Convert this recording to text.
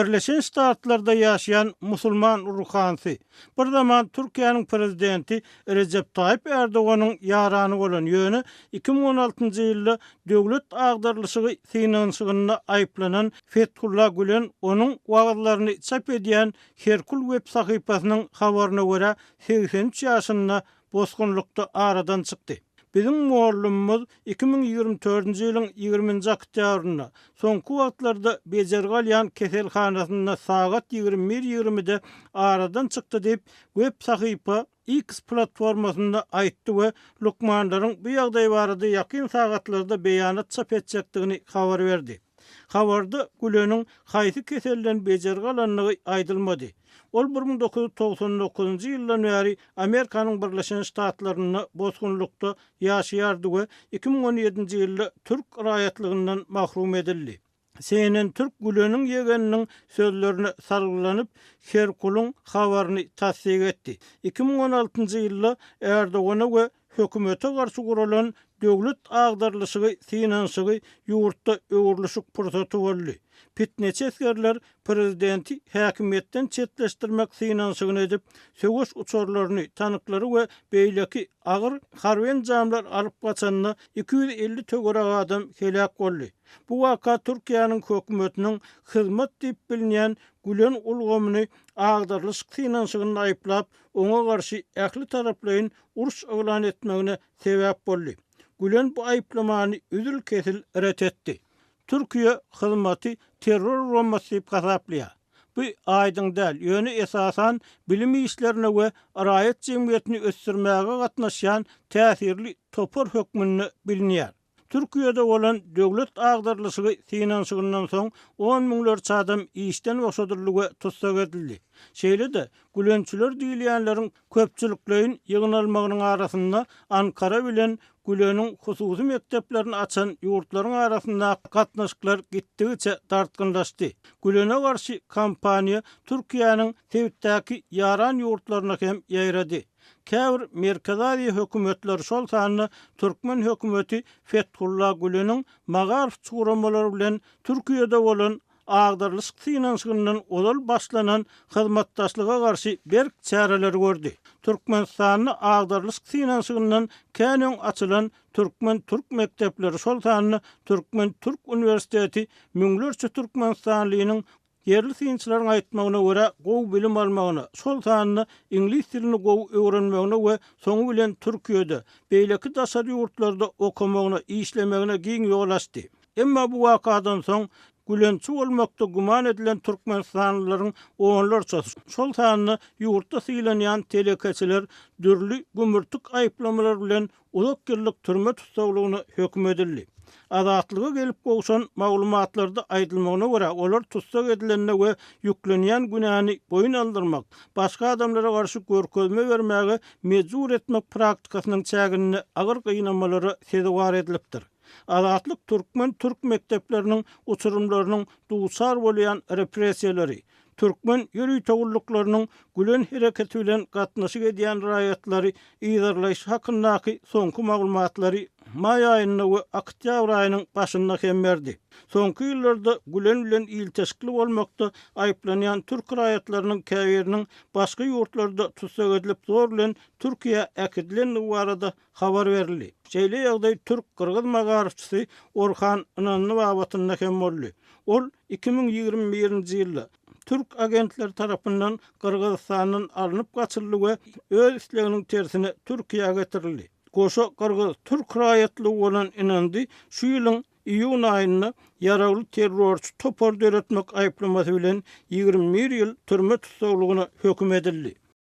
Birleşen Ştatlarda ýaşaýan musulman ruhanysy, bir zaman Türkiýäniň prezidenti Rejep Taýyp Erdoganyň ýarany bolan, ýöne 2016-njy ýylda döwlet agdarylyşygy synanyşygynda aýyplanan Fethullah Gülen onuň wagyzlaryny çap edýän Herkul web sahypasynyň habaryna görä, 83 ýaşynda bosgunlykda aradan çykdy. Biziň mollumymyz 2024-nji ýylyň ýigriminji oktýabrynda, soňky wagtlarda bejergi alýan keselhanasynda sagat 21 ýigrimide aradan çykdy diýip, web sahypa X platformasynda aýtdy we lukmanlaryň bu ýagdaý barada ýakyn sagatlarda beýanat çap etjekdigini habar berdi. Habarda Güleniň haýsy keselden bejergi alandygy aýdylmady. Ol 1999-njy ýyldan bäri Amerikanyň Birleşen Ştatlarynda bosgunlykda ýaşaýardy we 2017-nji ýylda türk raýatlygyndan mahrum edildi. CNN Türk Güleniň ýegeniniň sözlerine salgylanyp, Herkulyň habaryny tassyk etdi. 2016-njy ýylda Erdogana we hökümete garşy guralan döwlet agdarylyşygy synanyşygy ýurtda öwrülişik pursaty boldy. Pitneçi esgerler prezidenti häkimiýetden çetleşdirmek synanyşygyny edip, söweş uçarlaryny, tanklary we beýleki agyr harby enjamlary alyp gaçanda 250 töweregi adam heläk boldy. Bu waka Türkiýäniň hökümetiniň hyzmat diýip bilinýän Gülen ulgamyny agdarylyşyk synanyşygynda aýyplap, oňa garşy ähli taraplaýyn uruş yglan etmegine sebäp boldy. Gülen bu aýyplamany üzül-kesil ret etdi. Türkiýe hyzmaty terror guramasy diýip hasaplaýar. Bu aýdyň däl, ýöne esasan bilim işlerine we raýat jemgyýetini ösdürmäge gatnaşýan täsirli topar hökmünde bilinýär. Türkiýede bolan döwlet agdarylyşygy synanyşygyndan soň on müňlerçe adam işden boşadyldy we tussag edildi. Şeýle-de, gülençiler diýilýänleriň köpçülikleýin ýygnalmagynyň arasynda Ankara bilen Güleniň hususy mekdeplerini açan ýurtlaryň arasyndaky gatnaşyklar gitdigiçe dartgynlaşdy. Gülene garşy kampaniýa Türkiýäniň sebitdäki ýaran ýurtlaryna hem ýaýrady. Käbir Merkezi Aziýa hökümetleri, şol sanda türkmen hökümeti Fethullah Güleniň magaryfçy guramalary bilen Türkiýede bolan agdarylyşyk synanyşygyndan ozal başlanan hyzmatdaşlyga garşy berk çäreleri gördi. Türkmenistanda agdarylyşyk synanyşygyndan kän öň açylan türkmen-türk mekdepleri, şol sanda türkmen-türk uniwersiteti müňlerçe türkmenistanlynyň Ýerli synçylaryň aýtmagyna görä, gowy bilim almagyna, şol sanda iňlis dilini gowy öwrenmegine we soňy bilen Türkiýede, beýleki daşary ýurtlarda okamagyna, işlemegine giň ýol açdy. Emma bu wakadan soň Gülençi bolmakda güman edilen türkmenistanlylaryň onlarçasy, şol sanda ýurtda sylanýan telekeçiler dürli gümürtik aýyplamalar bilen uzak ýyllyk türme tussaglygyna höküm edildi. Azatlyga gelip gowşan maglumatlarda aýdylmagyna görä, olar tussag edilende we ýüklenýän günäni boýun aldyrmak, başga adamlara garşy görkezme bermäge mejbur etmek praktikasynyň çäginde agyr gynamalara sezewar edilipdir. Azatlyk türkmen-türk mekdepleriniň uçurymlarynyň duçar bolýan repressiýalary, Türkmen ýörite gulluklarynyň Gülen hereketi bilen gatnaşyk edýän raýatlary yzarlaýşy hakyndaky soňky maglumatlary maý aýynda we oktýabr aýynyň başynda hem berdi. Soňky ýyllarda Gülen bilen ilteşikli bolmakda aýyplanýan türk raýatlarynyň käbiriniň başga ýurtlarda tussag edilip zor bilen Türkiýä äkidilendigi barada habar berildi. Şeýle ýagdaý türk-gyrgyz magaryfçysy Orhan Ynanly babatynda hem boldy. Ol 2021-nji ýylda türk agentleri tarapyndan Gyrgyzystandan alnyp gaçyldy we öz isleginiň tersine Türkiýä getirildi. Goşa gyrgyz-türk raýatlygy bolan Ynandy şu ýylyň iýun aýynda ýaragly terrorçy topar döretmek aýyplamasy bilen 21 ýyl türme tussaglygyna höküm edildi.